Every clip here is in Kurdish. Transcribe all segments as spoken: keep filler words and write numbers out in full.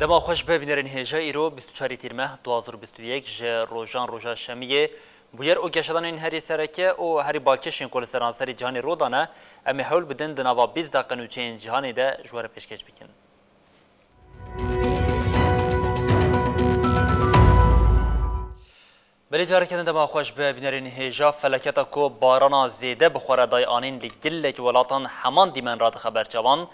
Dema xweş be bînerên hêja, îro bîst û çarê Tîrmeh du hazar û bîst û yek ji rojan roja şemiyê. Bûyer û geşedanên herî sereke û herî balkêş ên ku li seranserê cîhanê rû dane, em ê hewl bidin di nava bîst deqe nûçeyên cîhanê de ji we re pêşkêş bikin. Belê, careke din dema xweş be bînerên hêja. Felaketa ku barana zêde bi xwe re dayê anîn li gelek welatan heman dîmen radixe ber çavan.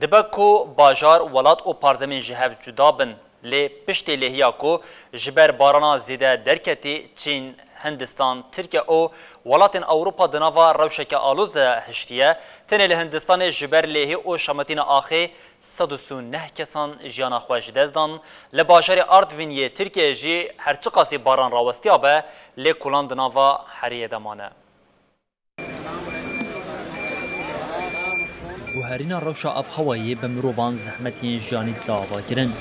Dibe ku bajar, welat û parzemîn ji hev cuda bin. Lê piştê lêhiya ku ji ber barana zêde derketî, Çîn, Hindistan, Tirkiye û welatên Ewropa di nava rewşeke aloz de hiştiye. Tenê li Hindistanê ji ber lêhî û şemitîna axê sed û sî û neh kesan jiyana xwe ji dest dan. Li bajarê Artvîn yê Tirkiyeyê jî her çiqasî baran rawestiya be, lê kolan di nava heriyê de mane. Guherîna rewşa avhewayê bi mirovan zehmet yên jiyanî dide avakirin.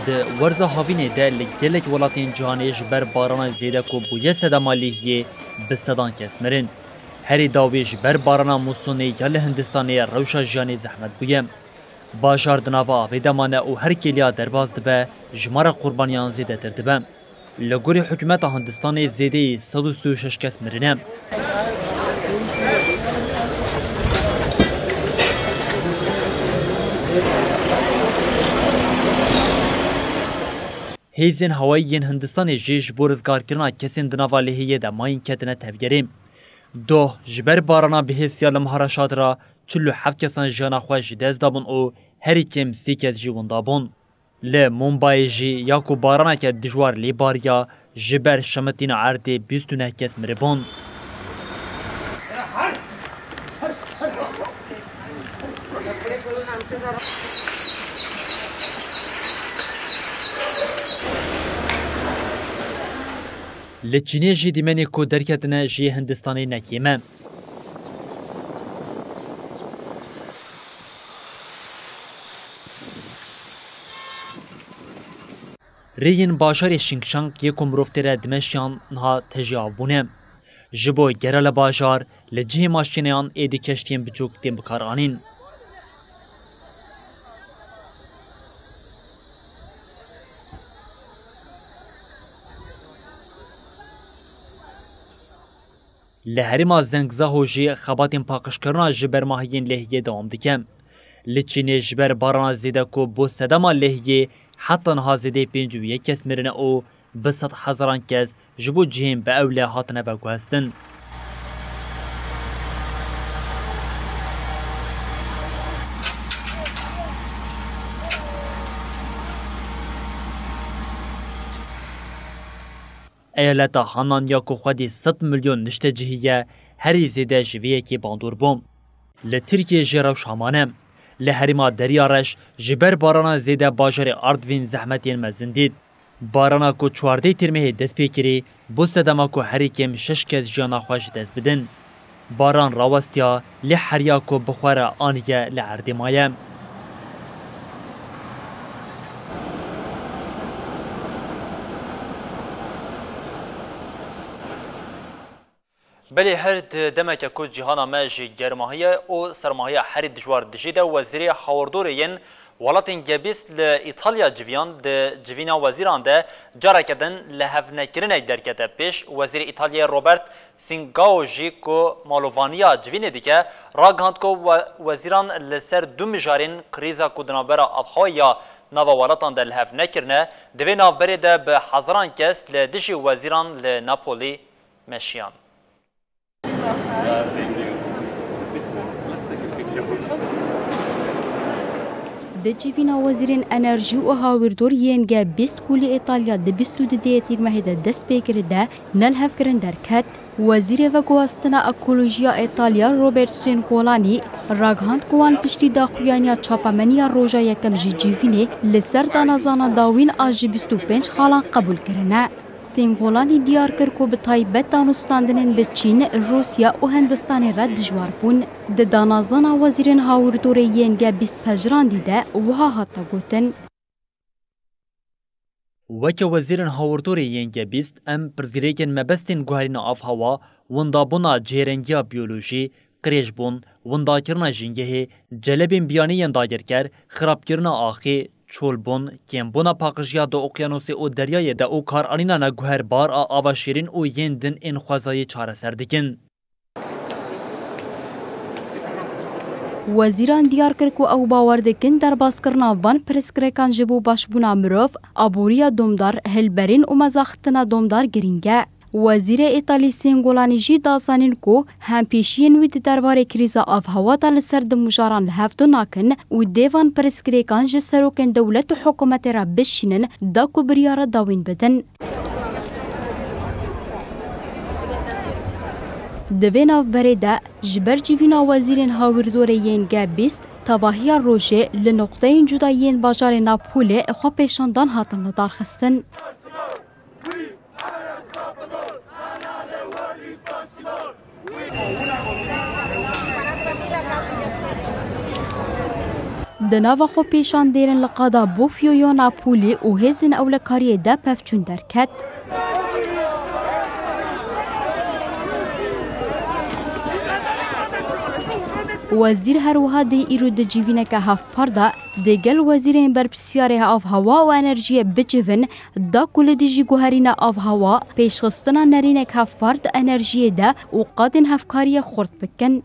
Di werza havînê de li gelek welatên cîhanê ji ber barana zêde ku bûye sedema lêhiyê bi sedan kes mirin. Herî dawî ji ber barana mûsonê ya li Hindistanê rewşa jiyanê zehmet bûye. Bajar di nava avê de mane û her kêliya derbas dibe, jimara qurbaniyan zêdetir dibe. Li gorî hikûmeta Hindistanê zêdeyî sed û sî û şeş kes mirine. Hêzên hewayî yên Hindistanê jî ji bo rizgarkirina kesên di nava lêhiyê de mayîn ketine tevgerê. Doh, ji ber barana bihêstiya li Maharaşatra çil û heft kesan jiyana xwe ji dest dabûn û herî kêm sê kes jî winda bûn. Li Mumbayê jî ya ku baraneke dijwar lê bariya, ji ber şemitîna erdê bîst û neh kes miribûn. Li Çînê jî dîmenê ku derketine ji yê Hindistanê ne kêm e. Rêyên bajarê Şingşang yê ku mirov tê re dimeşiyan niha tejî av bûne. Ji bo gera li bajar, li cihê maşîneyan êdî keştiyên biçûk tên bikaranîn. Li herêma Zengzaho jî xebatên paqijkirina ji bermahiyên lêhiyê dewam dike. Li Çînê ji ber barana zêde ku bo sedema lêhiyê heta niha zêdeyî pêncî û yek kes mirine û bi sed hezaran kes ji bo cihên bi ewle hatine veguhestin. Eyaleta Hanan ya ku xwedî sed milyon niştecihî ye, herî zêde ji vê yekê bandor bû. Li Tirkiyê jî rewş heman e. Li herêma Derya Reş ji ber barana zêde bajarê Artvîn zehmetên mezin dît. Barana ku çardeh Tîrmehê dest pê kirî, bû sedema ku herî kêm şeş kes jiyana xwe ji dest bidin. Baran rawestiya, lê heriya ku bi xwe re aniye li erdê maye. Belê her di demeke ku cîhana me ji germahiya û sermahiya herî dijwar dijî de, Wezîrê Hawirdorê yên welatên G bîst li Îtalya civiyan. Di civîna wezîran de careke din lihevnekirinek derkete pêş. Wezîrê Îtalyayê Robert Singao jî ku malovaniya civînê dike, ragihand ku we-, wezîran li ser du mijarên krîza ku di navbera avhewayî ya nava welatan de lihev nekirine, di vê navberê de bi hezaran kes li dijî wezîran li Napolî meşiyan. Di civîna wezîrên enerjî û hawîrdor yên G bîst ku li Îtalya di bîst û duyê Tîrmehê de dest pê kir de nelhevkirin derket. Wezîrê veguhastina ekolojiya Îtalya Robert Cingolani ragihand ku wan piştî daxuyaniya çapemeniya roja yekem ji civînê li ser danezana dawîn a ji bîst û pênc xalan qebûl kirine. Cingolani diyar kir ku bi taybet danûstandinên bi Çîn, Rûsya û Hindistanê re dijwar bûn. Di danezana wezîrên hawîrdorê yên G bîst pejirandî de wiha hate gotin. Weke wezîrên hawîrdorê yên G bîst, em pirsgirêkên mebestên guherîna avhewa, windabûna cihêrengiya biyolojî, qirêjbûn, windakirina jîngehê, celebên biyanî yên dagirker, xirabkirina axê, çolbûn, kêmbûna paqijiya di oqyanosê û deryayê de û karanîna neguherbar a ava şêrîn û yên din ên xwezayê çareser dikin. Wezîran diyar kir ku ew bawer dikin derbaskirina van pirsgirêkan ji bo başbûna mirov, aboriya domdar, hilberîn û mezaxistina domdar girîng e. Wezîrê Îtalî Singolani jî da zanîn ku hempêşiyên wî di derbarê krîza avhewa de li ser di mijaran li hevdu nakin û dê van pirsgirêkan ji serokên dewlet û hikûmetê re bişînin da ku biryara dawîn bidin. Di vê navberê de ji ber civîna wezîrên hawîrdorê yên G bîst tevahiya rojê li noqteyên cuda yên bajarê Napolê xwepêşandan hatin lidarxistin. Di nava xwepêşandêrin li qada Bofio ya Napolî û hêzên ewlekariyê de pevçûn derket. Wezîr her wiha dê îro di civîneke hevpar de digel wezîrên berpirsiyarê avhewa û enerjiyê bicivin, da ku li dijî guherîna avhewa, pêşxistina nerînek hevpar di enerjiyê de û qadên hevkariyê xurt bikin.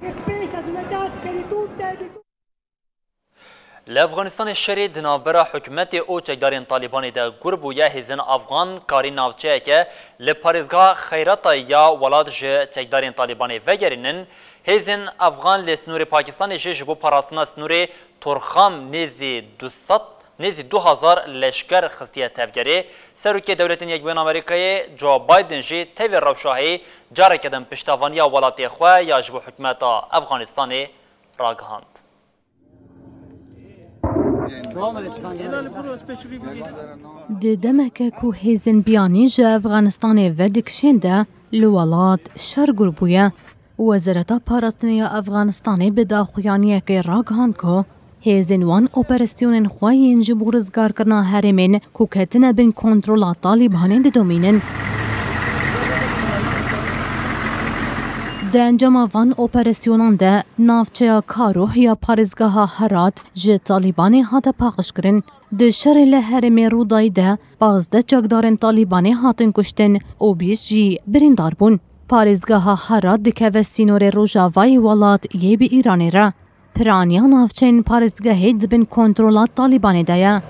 Li Efxanistanê şerê di navbera hikûmetê û çekdarên Talîbanê de gur bûye, hêzên Afxan karî navçeyeke li parêzgeha Xeyrata ya welat ji çekdarên Talîbanê vegerînin. Hêzên Afxan li sînorê Pakistanê jî ji bo parastina sînorê Torxam nêzî du sed, nêzî du hezar leşker xistiye tevgerê. Serokê Dewletên Yekbûyên Amerîkayê Joe Biden jî tevî rewşa heyî careke din piştevaniya welatê xwe ya ji bo hikûmeta Afxanistanê ragihand. Di demeke ku hêzên biyanî ji Efxanistanê vedikişên de li welat şer gur bûye. Wezareta Parastinê ya Efxanistanê bi daxuyaniyekê ragihand ku hêzên wan operasyonên xwe yên ji bo rizgarkirina herêmên ku ketine bin kontrola Talîbanê didomînin. Di encama van operasyonan de navçeya Karoh ya parêzgeha Herat ji Talîbanê hate paqijkirin. Di şerê li herêmê Rûdayî de pazdeh çekdarên Talîbanê hatin kuştin û bîst jî birîndar bûn. Parêzgeha Herat dikeve sînorê rojavayê welat yê bi Îranê re. Piraniya navçeyên parêzgehê di bin kontrola Talîbanê de ye.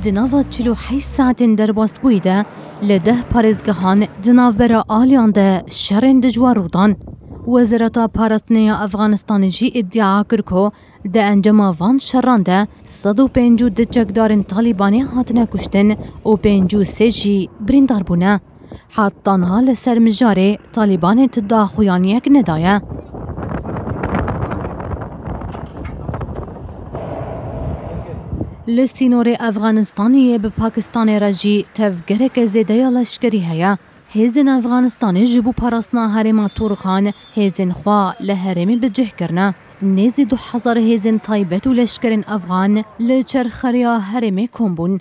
Di nava çil û heşt saetên derbasbûyî de li deh parêzgehan di navbera aliyan de şerên dijwar rû dan. Wezareta Parastinê ya Efxanistanê jî îdia kir ku di encama van şeran de sed û pêncî û du çekdarên Talîbanê hatine kuştin û pêncî û sê jî birîndar bûne. Heta niha li ser mijarê Talîbanê ti daxuyaniyek nedaye. Li sînorê Efxanistanê yê bi Pakistanê re jî tevgereke zêde ya leşkerî heye. Hêzên Efxanistanê ji bo parastina herêma Torxan hêzên xwe li herêmê bi cih kirine. Nêzî du hezar hêzên taybet û leşkerên Efxan li çerxereya herêmê kom bûn.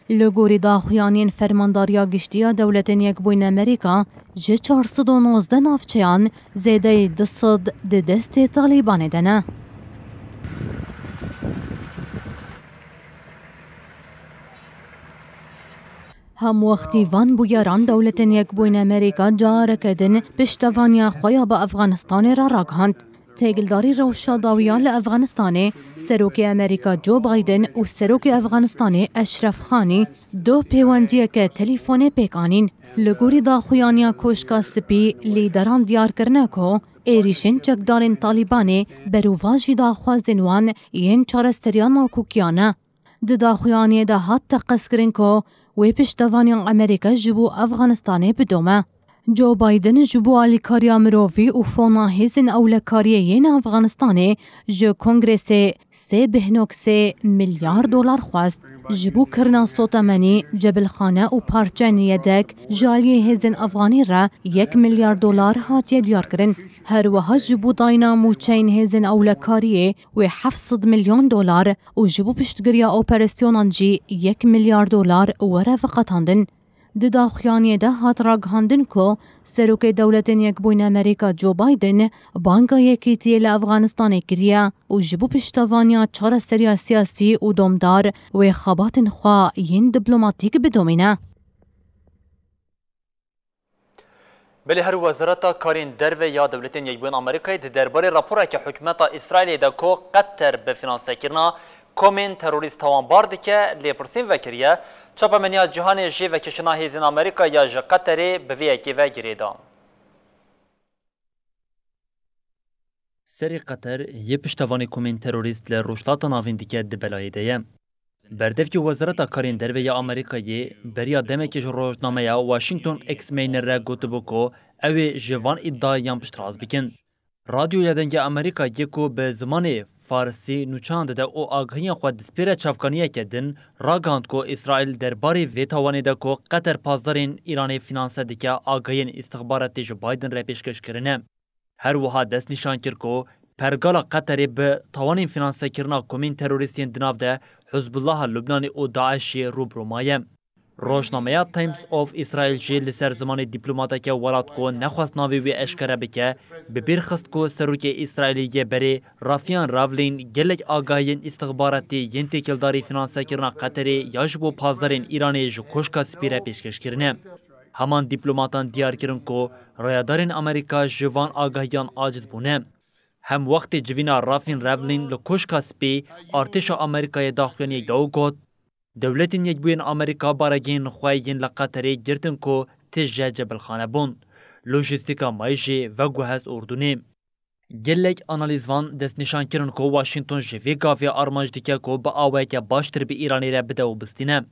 Li gorî daxuyaniyên Fermandariya Giştî ya Dewletên Yekbûyîn Amerîka, ji çar sed û nozdeh navçeyan zêdeyî du sed di destê Talîbanê de ne. Hemwextî van bûyeran Dewletên Yekbûyîn Amerîka careke din piştevaniya xwe ya bi Efxanistanê re ragihand. Têkildarî rewşa dawiya li Efxanistanê, Serokê Amerîka Joe Biden û Serokê Efxanistanê Eşref Xanî doh pêwendiyeke telîfonê pêk anîn. Li gorî daxuyaniya Koşka Spî, lîderan diyar kirine ku êrîşên çekdarên Talîbanê berûvajî daxwazên wan yên çareseriya nakokiyane. Di daxuyaniyê de hat teqezkirin ku wê piştevaniya Amerîka ji bo Efxanistanê bidome. Joe Biden ji bo alîkariya mirovî û fona hêzên ewlekariyê yên Efxanistanê ji Kongresê sê bihnok sê milyar dolar xwest. Ji bo kirina sotemenî, cebilxane û parçeyên yedek ji aliyê hêzên Efxanî re yek milyar dolar hatiye diyarkirin. Her wiha ji bo dayna mûçeyên hêzên ewlekariyê wê heft sed milyon dolar û ji bo piştgiriya operasyonan jî yek milyar dolar were veqetandin. Di daxuyaniyê de hat ragihandin ku Serokê Dewletên Yekbûyîn Amerîka Joe Biden banga yekîtiyê li Efxanistanê kiriye û ji bo piştevaniya çareseriya siyasî û domdar wê xebatên xwe yên diplomatîk bidomîne. Belê her Wezareta Karên Derve ya Dewletên Yekbûyên Amerîkayê di derbarê raporeke hikûmeta Îsraîlê de ku Qeter bi finansekirina komên terorîst tawanbar dike, lêpirsîn vekiriye. Çapemeniya Cîhanê jê vekişina hêzên Amerîka ya ji Qeterê bi vê yekê ve girê da. Serê Qeter yê piştevanê komên terorîst li Rojhilata Navîn dike di belayê de ye. Berdevkê Wezareta Karên Derve ya Amerîkayê beriya demekê ji rojnameya Washington Examiner re gotibû ku ew ê ji van îdiayan piştrast bikin. Radyoya Dengê Amerîkayê ku bi zimanê farsî nûçan dide û agahiyan xwe dispêre çavkaniyeke din, ragihand ku Îsraîl derbarê vê tawanê de ku Qeter pasdarên Îranê fînanse dike, agahiyên îstixbaratî ji Biden re pêşkeş kirine. Her wiha destnîşan kir ku pergala Qeterê bi tawanên fînansekirina komên terorîst yên di nav de Hizbullaha Lubnanê û DAIŞê rû bi rû maye. Rojnameya Times of Israel jî li ser zimanê dîplomateke welat ku nexwest navê wî eşkere bike, bi bîr xist ku serokê Îsraîlê yê berê Rafian Ravlin gelek agahiyên îstixbaratî yên têkildarî fînansekirina Qeterê ya ji bo pasdarên Îranê ji Koşka Spî re pêşkeş kirine. Heman dîplomatan diyar kirin ku rayedarên Amerîka ji van agahiyan aciz bûne. Hem wextê civîna Rafîn Revlin li Koşka Spî artêşa Amerîkayê daxuyaniyek da û got, Dewletên Yekbûyên Amerîka baregehên xwe yên li Qeterê girtin ku tije cebilxane bûn. Lojîstîka mayî jî veguhest Urdunê. Gelek analîzvan destnîşan kirin ku Washington ji vê gavê armanc dike ku bi awayeke baştir bi Îranê re bide û bistîne.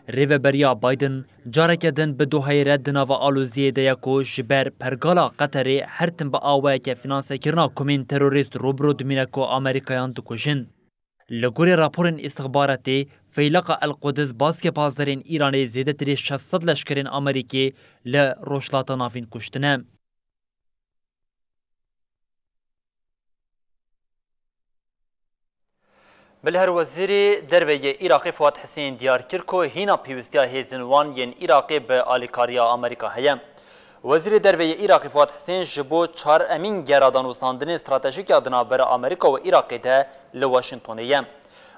Rêveberiya Biden careke din bi Dohayê re di nava aloziyê de ye ku ji ber pergala Qeterê her tim bi awayeke fînansekirina komên terorîst rû bi rû dimîne ku Amerîkayan dikujin. Li gorî raporên îstixbaratê, Feyleqa El Qudis baskê pasdarên Îranê zêdetirî şeş sed leşkerên Amerîkî li Rojhilata Navîn kuştine. Belê her Wezîrê Derve yê Iraqê Fuat Hisên diyar kir ku hîna pêwîstiya hêzên wan yên Iraqê bi alîkariya Amerîka heye. Wezîrê Derve yê Iraqê Fuat Hisên ji bo çar emîn gera danûstandinên stratejîk ya di navbera Amerîka û Iraqê de li Washingtonê ye.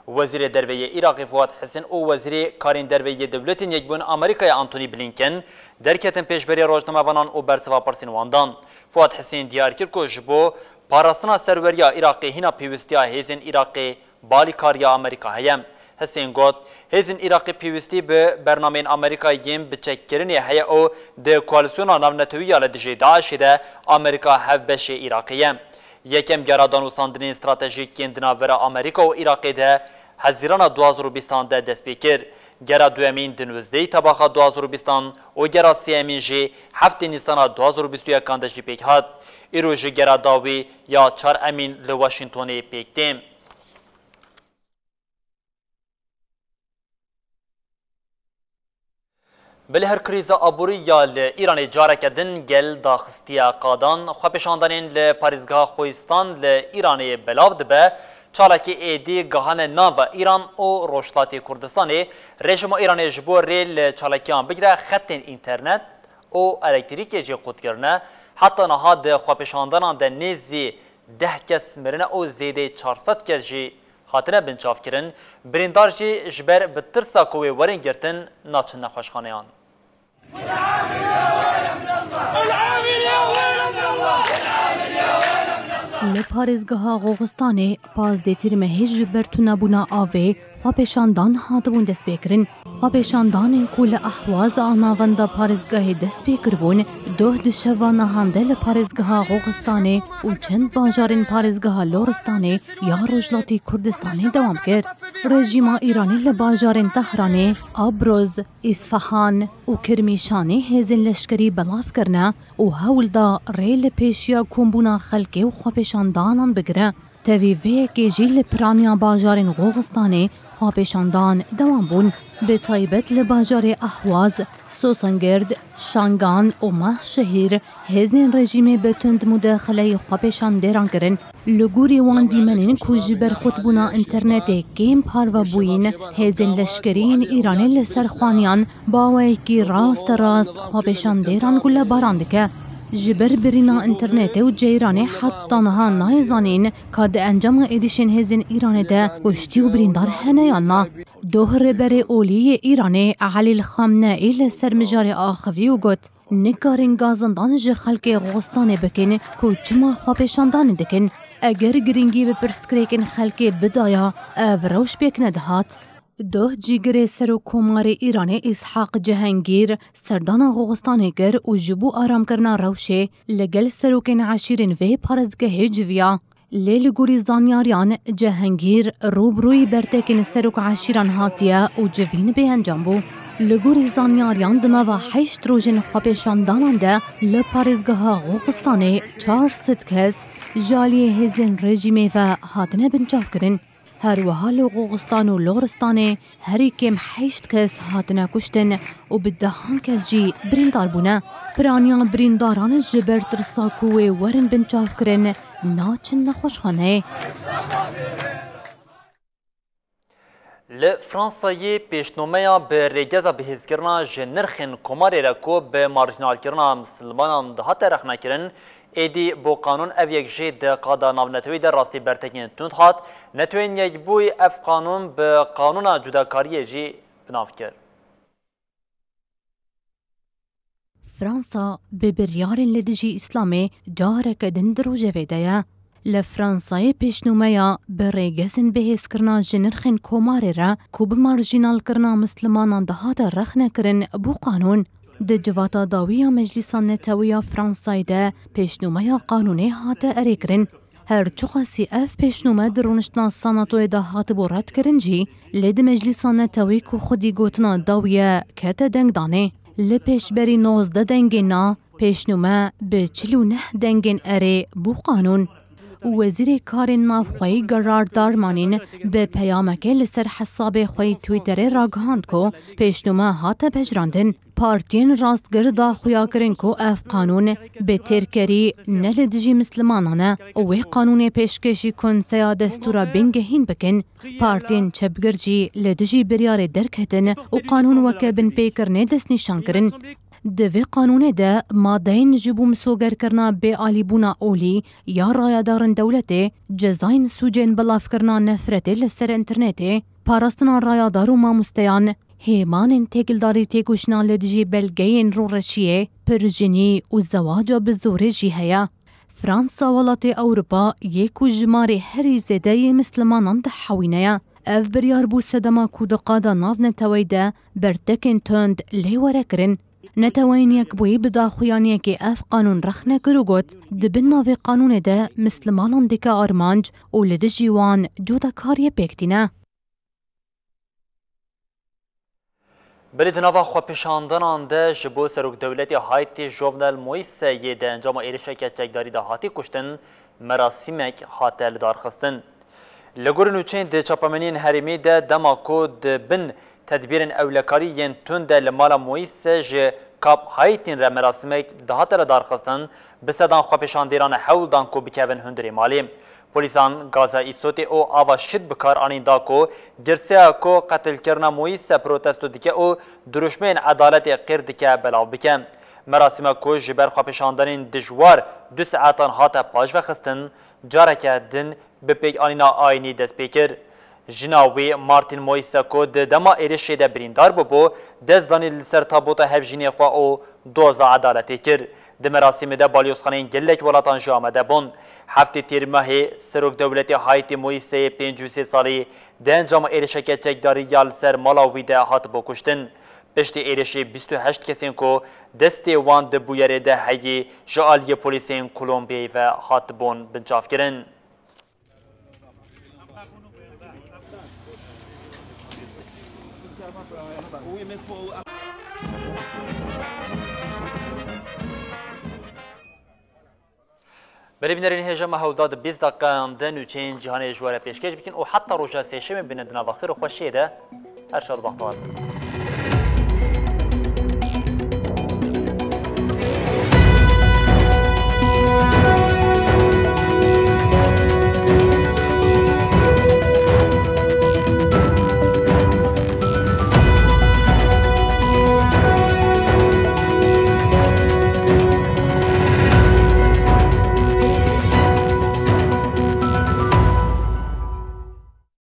Wezîrê Derve yê Iraqê Fuat Hisên û Wezîrê Karên Derve yê Dewletên Yekbûn Amerîkayê Antony Blinken derketin pêşberî rojnamevanan û bersiva pirsên wan dan. Fuat Hisên diyar kir ku ji bo parastina serweriya Iraqê hîna pêwîstiya hêzên Iraqê bi alîkariya Amerîka heye. Hisên got, hêzên Iraqê pêwîstî bi bernameyên Amerîka yên biçekkirinê heye û di koalîsyona navnetewî ya li dijî DAIŞê de Amerîka hevbeşê Iraqê ye. Yekem gera danûstandinên stratejîk yên di navbera Amerîka û Iraqê de Hezîrana du hazar û bîstan de dest pê kir. Gera duyemîn di nûzdehî Tebaxa du hazar û bîstan û gera sêyemîn jî heftê Nîsana du hazar û bîst û yekan de jî pêk hat. Îro jî gera dawî ya çar emîn li Washingtonê pêk tê. Belê her krîza aborî ya li Îranê careke din gel daxistiye qadan. Xwepêşandanên li parêzgeha Xoyistan li Îranê belav dibe. Çalakî êdî gihane nava Îran û Rojhilatê Kurdistanê. Rejîma Îranê ji bo rê li çalakiyan bigire, xetên înternet û elektrîkê jî qut kirine. Heta niha di xwepêşandanan de nêzî deh kes mirine û zêdeyî çar sed kes jî hatine binçavkirin. Birîndar jî ji ber bi tirsa ku wê werin girtin, naçin nexweşxaneyan. Li parêzgeha Goxistanê pazdeh tîrmehê ji ber tunebûna avê xwepêşandan hatibûn destpêkirin. Xwepêşandanên ku li Ehwaz a navenda parêzgehê dest pê kiribûn, doh di şeva nihan de li parêzgeha Goxistanê û çend bajarên parêzgeha Loristanê ya Rojhilatî Kurdistanê dewam kir. Rejîma Îranê li bajarên Tehranê, Abroz, Îsfahan û Kirmîşanê hêzên leşkerî belav kirine û hewl da rê li pêşiya kombûna xelkê û xwepêşandanan bigire. Tevî vê yekê jî li piraniya bajarên Goxistanê xwepêşandan dewam bûn. Bi taybet li bajarê Ehwaz, Sosengird, Şangan û Mahşehîr hêzên rejîmê bi tund mudexeleyî xwepêşandêran kirin. Li gorî wan dîmenên ku ji ber qutbûna înternetê kêm parve bûyîn, hêzên leşkerî yên Îranê li ser xwaniyan bi awayekî rasterast xwepêşandêran gulebaran dike. Ji ber birîna înternetê û ceyranê heta niha nayê zanîn ka di encama êrişên hêzên Îranê de kuştî û birîndar hene yan na. Doh rêberê olî yê Îranê Elî Xamneî li ser mijarê axivî û got, Nikarin gazindan ji xelkê Goxistanê bikin ku çima xwepêşandanê dikin. Eger girîngî bi pirsgirêkên xelkê bidaya, ev rewş pêk nedihat. Doh cîgirê Serokkomarê Îranê Îshaq Cihengîr serdana Goxistanê kir û ji bo aramkirina rewşê li gel serokên eşîrên vê parêzgehê civiya. Lê li gorî zanyariyan, Cihengîr rû bi rûyî bertekên serok eşîran hatiye û civîn bêencam bû. Li gorî zanyariyan, di nava heşt rojên xwepêşandanan de li parêzgeha Goxistanê çar sed kes ji aliyê hêzên rejîmê ve hatine binçavkirin. Her wiha li Goxistan û Loristanê herî kêm heşt kes hatine kuştin û bi dehan kes jî birîndar bûne. Piraniya birîndaran ji ber tirsa ku wê werin binçavkirin naçin nexweşxaneyê. Li Fransayê pêşnomeya bi rêgeza bihêzkirina ji nirxên komarê re ku bi marjînalkirina misilmanan dihate rexnekirin, êdî bo qanûn ev yek jî di qada navnetewî de rastî bertekên tund hat. Netewên Yekbûyî ev qanûn bi qanûna cudakariyê jî bi nav kir. Fransa bi biryarên li dijî Îslamê careke din di rojevê de ye. Li Fransayê pêşnûmeya bi rêgezên bihêzkirina ji nirxên komarê re ku bi marjînalkirina mislimanan dihate rexnekirin bû qanûn. Di civata dawî ya Meclîsa Netewî ya Fransayê de pêşnûmeya qanûnê hate erêkirin. Her çiqasî ev pêşnûme di rûniştina Sanatoyê de hatibû redkirin jî, lê di Meclîsa Netewî ku xwedî gotina dawî ye kete dengdanê. Li pêşberî nozdeh dengên na, pêşnûme bi çil û neh dengên erê bû qanûn. Wezîrê Karên Navxweyî Gerard Darmanin bi peyamekê li ser hesabê xwe yî Twitterê ragihand ku pêşnûme hate pejirandin. Partiyên rastgir daxuya kirin ku ev qanûn bi têrkerî ne li dijî mislimanan e û wê qanûnê pêşkêşî Konseya Destûra Bingehîn bikin. Partiyên çepgir jî li dijî biryarê derketin û qanûn weke binpêkirinê destnîşan kirin. Di vê qanûnê de madeyên ji bo misogerkirina bêalîbûna olî ya rayadarên dewletê, cezayên sûcên belavkirina nefretê li ser înternetê, parastina rayadar û mamosteyan, hêmanên têkildarî têkoşîna li dijî belgeyên rûreşiyê, pirjinî û zewaca bi zorê jî heye. Fransa welatê Ewropa yê ku jimarê herî zêde yê mislimanan dihewîne ye. Ev biryar bû sedema ku di qada navneteweyî de bertekên tund lê were kirin. Neteweyên Yekbûyî bi daxuyaniyekê ev qanûn rexne kir û got, di bin navê qanûnê de mislimanan dike armanc û li dijî wan cudakariyê pêk tîne. Belê di nava xwepêşandanan de ji bo serokdewletê Haîtî Jovenel Moïse yê di encama êrişeke çekdarî de hatî kuştin, merasîmek hate lidarxistin. Li gor nûçeyên di çapemeniyên herêmê de dema ku di bin tedbîrên ewlekarî yên tund de li mala Moîse ji Kap Haîtîn re merasîmek dihate lidarxistin, bi sedan xwepêşandêran hewl dan ku bikevin hundirê malê. Polîsan gaza îsotê û ava şit bi kar anîn da ku girseya ku qetilkirina Moîse protesto dike û dirûşmeyên edaletê qîr dike belav bike. Merasîma ku ji ber xwepêşandanên dijwar du saetan hate paşvexistin, careke din bi pêkanîna ayînî dest pê kir. Jina wî Martin Moise ku di dema êrişê de birîndar bûbû, dest danî li ser tabûta hevjînê xwe û doza edaletê kir. Di merasîmê de balyozxaneyên gelek welatan jî amade bûn. Heftê Tîrmehê Serokdewletê Haîtî Moîseyê pêncî û sê salî di encama êrişeke çekdarî ya li ser mala wî de hatibû kuştin. Piştî êrişê bîst û heşt kesên ku destê wan di bûyerê de heyî ji aliyê polîsên Kolombiyeyê ve hatibûn binçavkirin. Belê bînerên hêja me hewda di bîst deqeyan de nûçeyên cîhanê ji we re pêşkêş bikin û heta roja sêşemê bine di nava xêr û xweşiyê de. Her şad û bextewar bin.